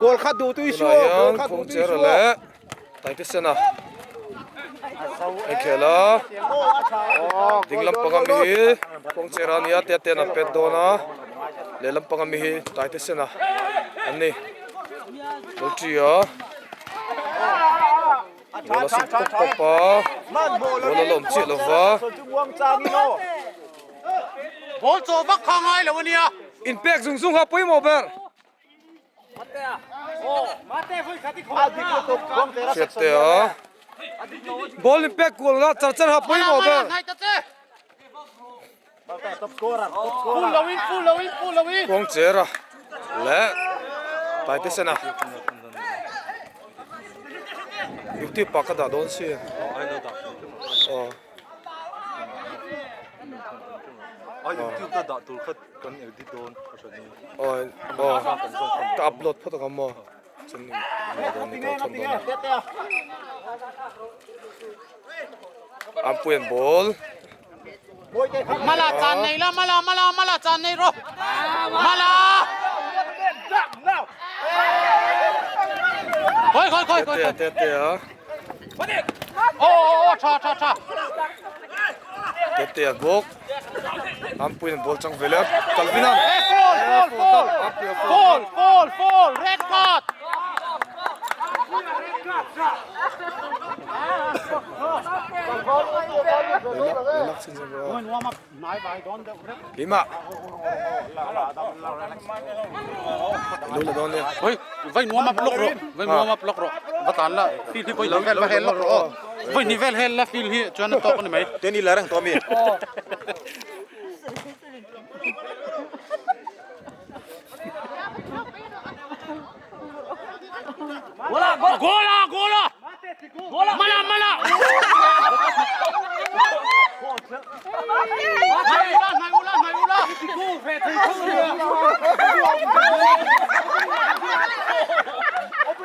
Tunah hian Khuangchera leh Taitesena a inkhel a, ding lampang ami hi Khuangchera a ni a, Tetea'n a pet dawn a, lehlam pang ami hi Taitesena an ni. Lalṭia ball a suk pawp pawp a, ball a la awm chiah lo va. Ball chaw vak kha ngai lo a nia. Inpek zung zung kha pawimawh ber. Hriattea ball in pek kual la char char ha pawimawh ber. Kawngchera leh Taitesena YouTube ah ka dah dawn si. Aw. YouTube dah tur kha kan edit dawn a hran ni. Aw aw ka upload phawt ang maw chuan ni dawn ni ka thawm dawn a. Ampui an ball. Mala chan nei la mala mala mala chan nei ro. Mala. Khoi khoi khoi khoi. Te te te a. Aw aw aw tha tha tha. Te te a bawk. Ampuiin an ball chang ve leh a, Calvin an. Foul foul foul. Foul foul foul red card. Keimah. Lu la dawn nia. Oi, vai nuam up lok rawh. Vai nuam up lok rawh. Va tan la field hi voi vel va hel lok rawh aw. Voi ni vel hel la field hi chuan a tawk a ni mai. Ten i la reng tawh mi. Gola gola gola. Mala mala. Nai ula nai ula.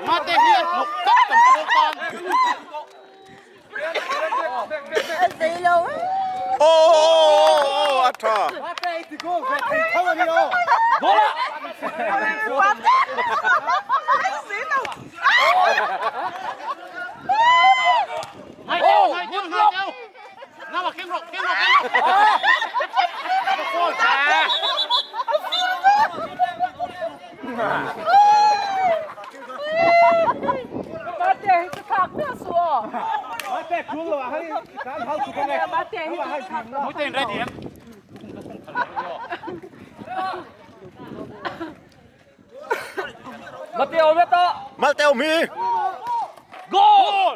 Mate hian hnawk tak kan pawl tan. Aw a tha. Nai deuh nai deuh nai deuh. Nama keng rawh keng rawh keng rawh. Mute in ready em? Malte awm hi. Goal!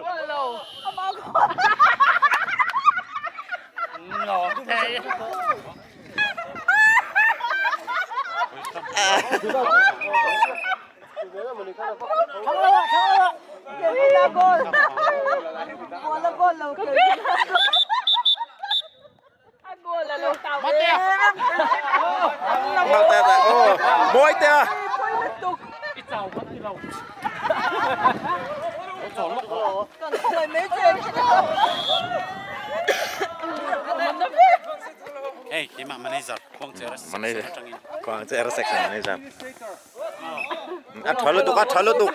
Malte ta aw mawi te a. Hei, keimah manager Khuangchera Manager. section atangin. Khuangchera section manager. A tha lutuk a tha lutuk.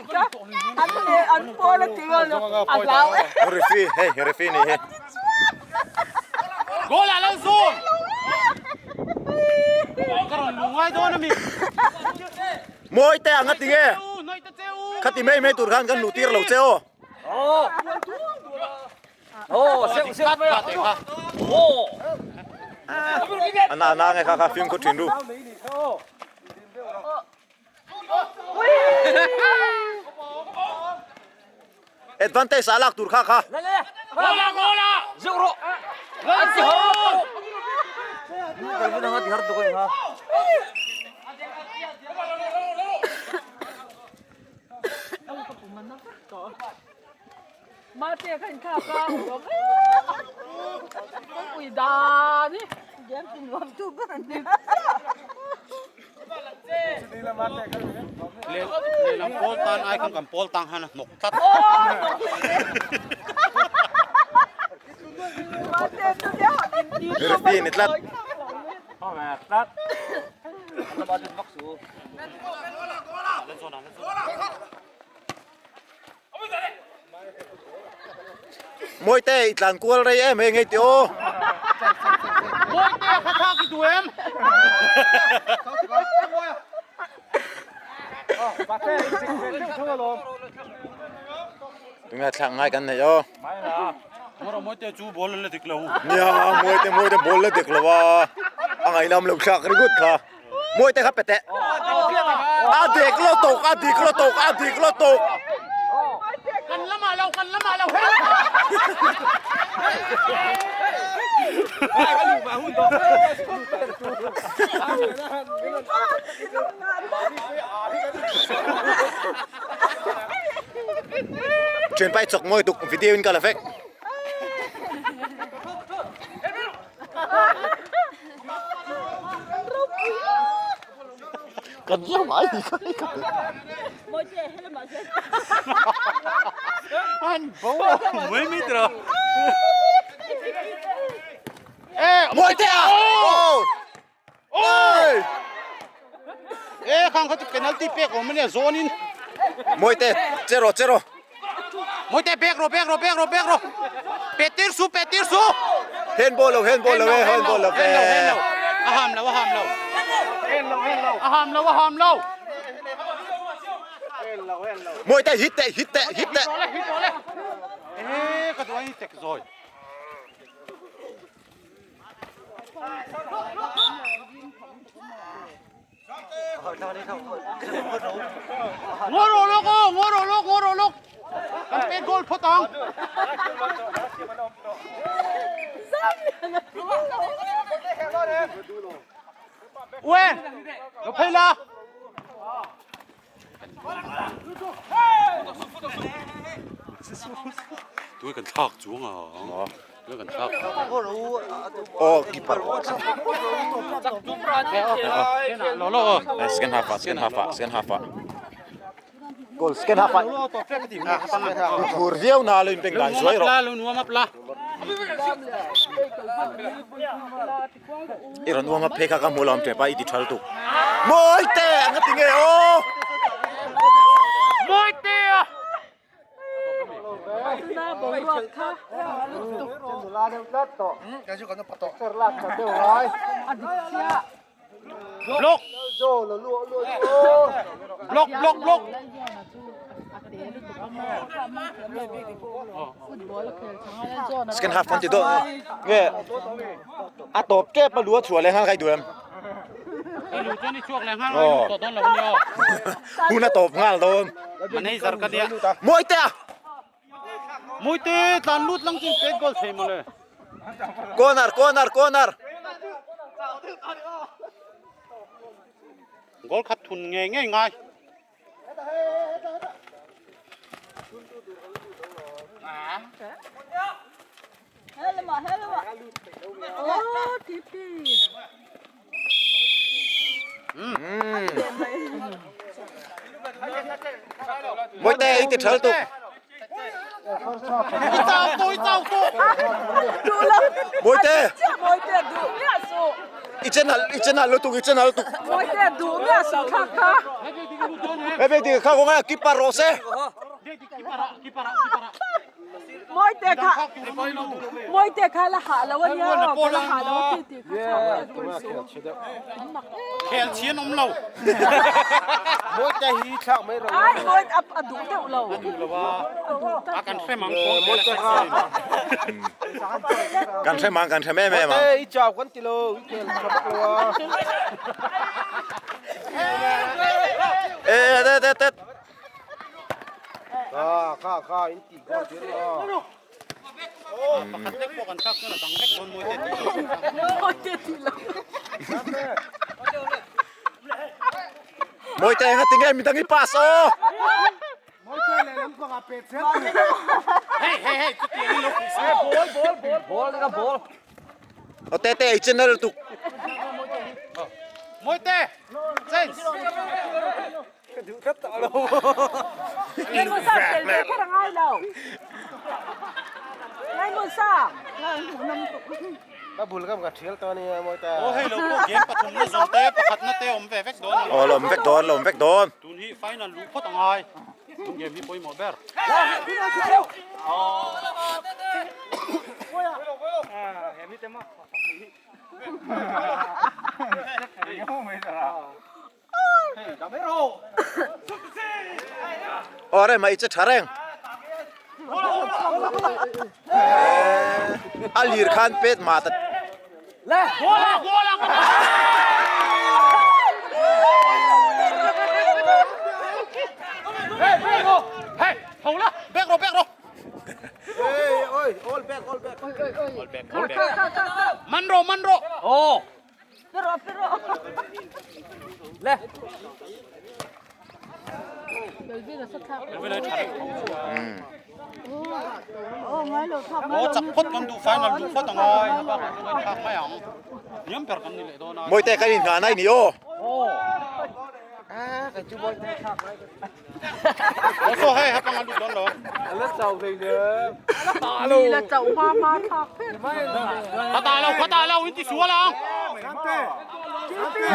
Referee hei referee nih hi. Goal ah lo zoom. Ka rawn lu ngai dawn ami. Mawi te ang a ti nge. Khati mai mai tur khan kan luh tir lo che aw. A na na nge kha kha fimkhur thin ru. Advantage a lak tur kha kha. Mate kha in thlak a kan ui dan hi game ti nuam tu ber an ni Lehlam pawl tan ai khan kan pawl tang han a hnawk tlat. Referee ni tlat. Mawite i tlan kual rei em hei ngei tih aw. Mawite kha thlak i duh em? Tunge thlak ngai kan neih aw. Mawra Mawite chu ball a la dik lo. Nia Mawite Mawite ball la dik lo a. A ngaihnam lo thlak ringawt kha. Mawite kha pe teh. A dik lo tuk a dik lo tuk a dik lo tuk. Kan lamah lo kan lamah lo. Thian pai chawk mawi tuk video in ka la vek. Kan lam ai kai ka. An bo mai mai tra. Mawi te a. Oh. Oi. E khang kha chu penalty pek awm ania zawn in. Mawi te chero chero. Mawi te pek ro pek ro pek ro pek ro. Pe tir su pe tir su. Hand ball lo hand ball lo e hand ball lo e. A ham lo a ham lo. A ham lo a ham lo. Mawi te hit te hit te hit te. Hit rawh le. E ka duai tek zawi. Ngaw rawh lawk aw, ngaw rawh lawk, ngaw rawh lawk. Kan pet goal phawt ang. Ue, lo phei la. Tui kan thlak chuang a. Tui kan thlak. Oh, keeper. Lo lo. Second half ah, second half ah, second half ah. Goal second half ah. Phur viau na lo in peng dan suai ro. Lo nuam ap la. I rawn uang a phei kha ka hmu lo ang ṭep a i ti ṭhal tuk. Mawite ang a ti nge aw. Mawite a. Block. Block block block. Second half kan ti dawn nge a tawp tep a lu a chhuah leh nghal kai duh em? I lu chuan i chhuak leh nghal a lu tawh dawn lo a nia aw. Hun a tawp nghal dawn. Manager ka nia. Mawite a! Mawite tlan lut lang chu pet goal thei mawle. Corner corner corner. Goal khat thun ngei ngei ngai. Mawite i ti ṭhal tuk. I chau tu i chau tu. Mawite. I chen hal i chen hal lutuk i chen hal lutuk. Hei vek dik kha kawng a keeper rawh se. Mawite kha Mawite kha la hah lo ania aw ka la hah lo ti ti kha chhuak tur su. Khel chhian awm lo. Mawite hi thlak mai rawh. Ai Mawite a a duh deuh lo. A duh lo a. A kan hrem ang. Mawite kha. Kan hrem ang kan hrem em em ang. Mawite i chau kan ti lo i khel tha bawk lo a. E tet tet tet. Kha kha kha in tih goal tir lo. Pakhat lek pawh kan thlak chuan a dang vek dawn Mawite tih lo. Mawite tih lo. Mawite enga tinge midang i pass aw. Mawite lehlam pangah pet zel tur. Hei hei hei chutiang in lo fuih se. Ball ball ball ball ka ball. Aw tete i channel tuk. Mawite change. Ka duh tlat tawh lo. Ngaimawh sa tel ve kher a ngai lo. Ngaimawh sa. Aw hei lo pawh game pathumna zawng te pakhatna te awm ve vek dawn a Aw la awm vek dawn la awm vek dawn. Tun hi final luh phawt a ngai. Tun game hi pawimawh ber. Aw rem a i che tha reng. A lir khan pet mah ta. Man rawh man rawh. Pe rawh pe rawh. Le. Melvin a sa thlak. Melvin a tha reng khawp. Oh ngai lo thlak ngai lo. Oh chak phawt kan duh final duh phawt angai. A bak ah chuan a thlak mai ang. Hniam ber kan ni leh dawn a. Mawite kan inhna nai ni aw. Ah kan chu mawite thlak mai. Aw hei hapang a lut dawn lo. La chau hlei nem. Mi la chau hma hma thlak phet. Khata lo khata lo in ti sual ang.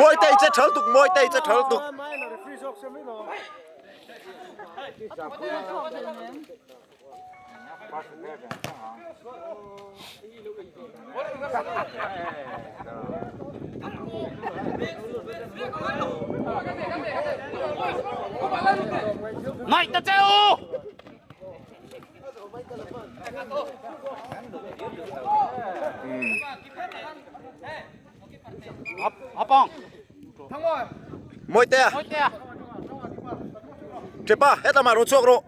Mawite i che thal tuk mawite i che thal tuk. Ngai ta che u. Hapang. Mawitea. Chepa hetah mah rawn chhuak rawh.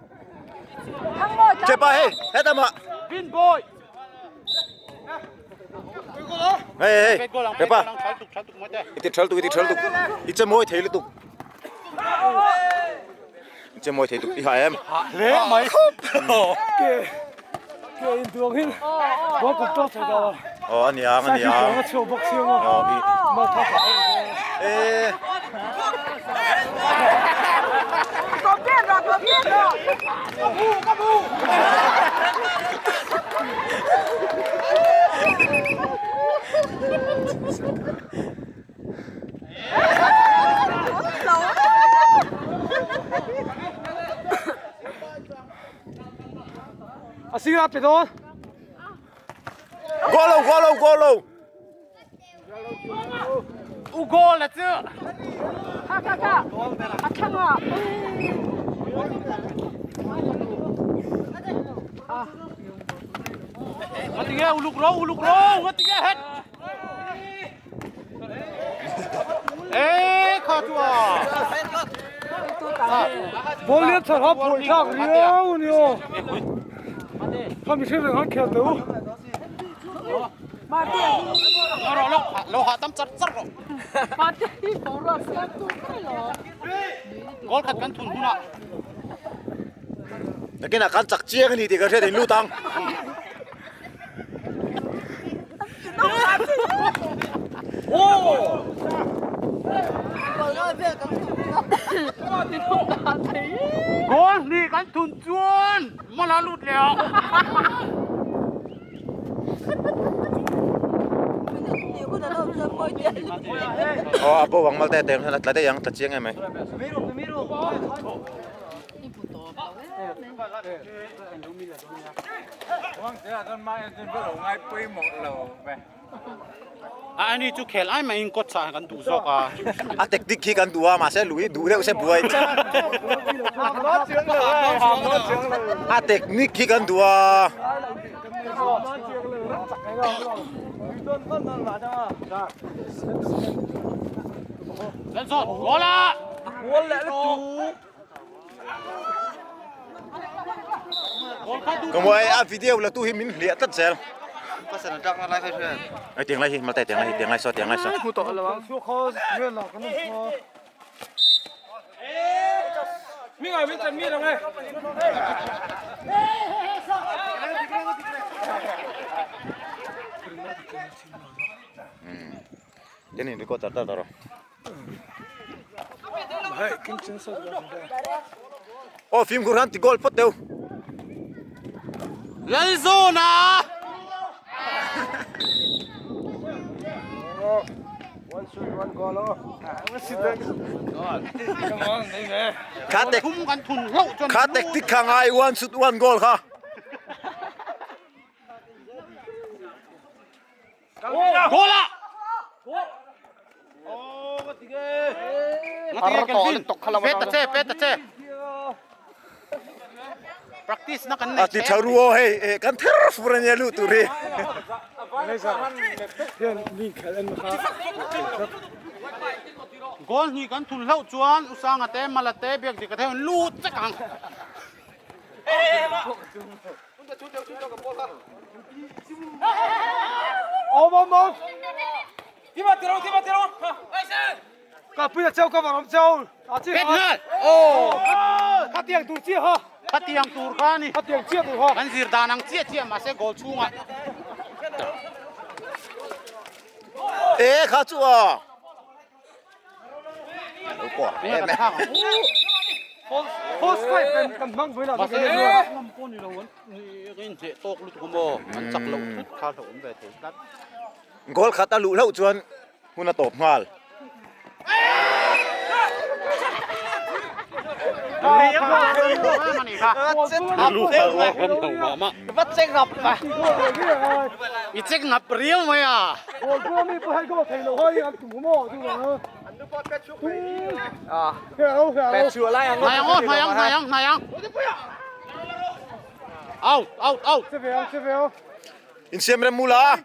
Chepa hei hetah mah. Bin boy. Hei hei Chepa. I ti thal tuk i ti thal tuk. I che mawi thei lutuk. I che mawi thei tuk i ha em. Hle mai. Ke ke in duang hin. Ball control thei do. Aw a niang a niang. A chhuak bawk siang a. Aw i. Ma tha tha. Eh. A sira pe dawn. Goal lo goal lo goal lo. U goal a chu. Kha kha kha. A thlang a. Ngatinge uluk ro uluk ro ngatinge het. Ê kha chu a. Ball lian thar ha phuai thlak riau a ni aw. Kha mihring reng an khel teh u. Lo lo lo ha tam char char rawh. Mate hi boruak siam tu mai lo. Goal khat kan thun hunah. Nakinah kan chak chiang a ni tih ka hriat in lut ang. Goal hnih kan thun chuan mala lut leh ang. Aw a bo ang malte teng hian a tla daih ang tla chiang em mai. A ani chu khel ai maiin kawt chah kan duh zawk a. A tactic khi kan duh a mahse lui duh deuh se buai. A technique khi kan duh a. Lalzawt goal a. Goal leh lutuk. Ka hmuh a video la tu hi min hliah tlat zel. Ai tiang lai hi maltai tiang lai hi tiang lai saw tiang lai saw. Tian in record tar tar tar. Aw fimkhur han ti goal phawt deuh. Lalzawna! Kha tek kha tactic kha ngai one shoot one goal kha. Goal a! Pet ta che, pet ta che. Practice na kan nei A ti tha ru aw hei kan ther fur ania luh tur hi. Goal hnih kan thun hlauh chuan Usanga te, Mala te, Biakdika te an lut vek ang. Pet nghal! Khatiang tur kha a ni. Kan zir dan ang chiah chiah mahse goal chhungah. E kha chu a. Lo pawh em e. Mahse ngam pawh ni lo an inhneh tawk lutuk a maw an chak loh thut kha hlauhawm ve thei tlat. Goal khat a luh hlauh chuan hun a tawp nghal. I check ngap riau mai a. Hnai ang aw, hnai ang, hnai ang, hnai ang. Out, out, out. Insiam rem mula.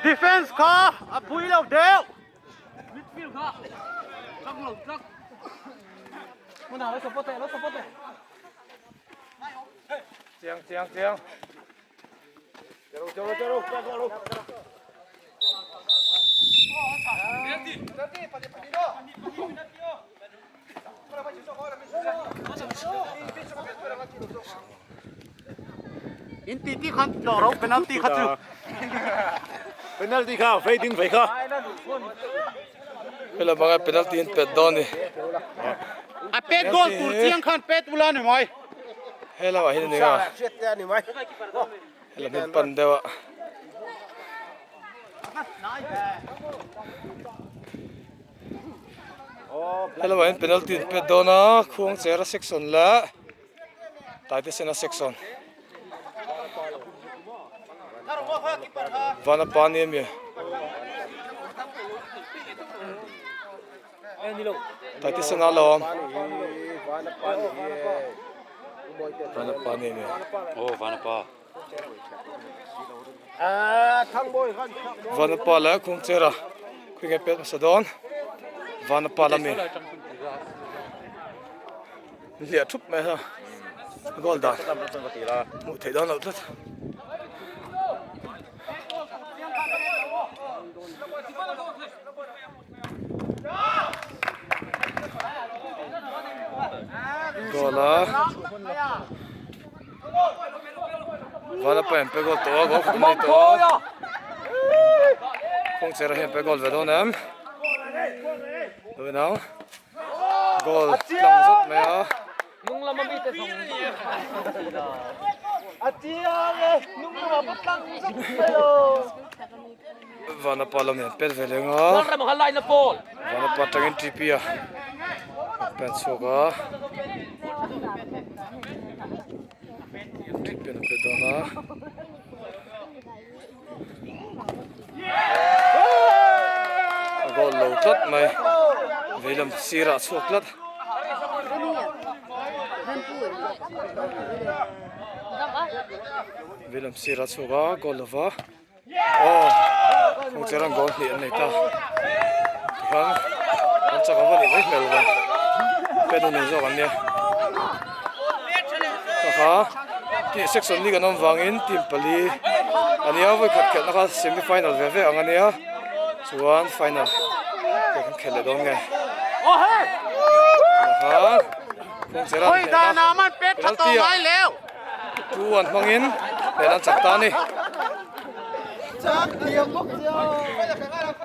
Defense kha a pui lo deuh. Chiang chiang chiang. In ti ti khan tawh ro penalty kha chu. Penalty kha vei ding vei kha. Hela banga penalty in pet dawn ni. A pet goal tur chiang khan pet ula ni mai. Hela ah hian a ni nga. Hela hmun pan deuh a. Hela ah hian penalty in pet dawn a khuang chera section leh taite sena section. Vanapa ni ami. Taite sena lo awm. Vanapa ni ami. Oh Vanapa. Vanapa leh Khuangchera khawi nge pet hmasa dawn. Vanapa lami. Hliah thup mai a goal dan hmuh theih dawn loh tlat. Goal a Vanapa hian pe goal tawh a goal khat a nei tawh a Kawngchera hian pe goal ve dawn em Lo inang. Goal tlang zet mai a. Vanapa lam hian pet ve leng a. Vanapa atangin TP a pen chhuak a. TP an pe dawn a. A goal lo tlat mai veilam sirah a chhuak tlat. Veilam sirah a chhuak a goal lova aw kawngchera goal hnih an nei ta tikhan an chak ava nih mai hmel ve pen a nei zawk an nia ka kha tih section ni kan awm vangin team pali a nia vawikhat khelhna kha semi final ve ve ang a nia chuan final te kan khelh leh dawn nge kha kawngchera penalty ah 2-1 hmangin hmel an chak ta a ni.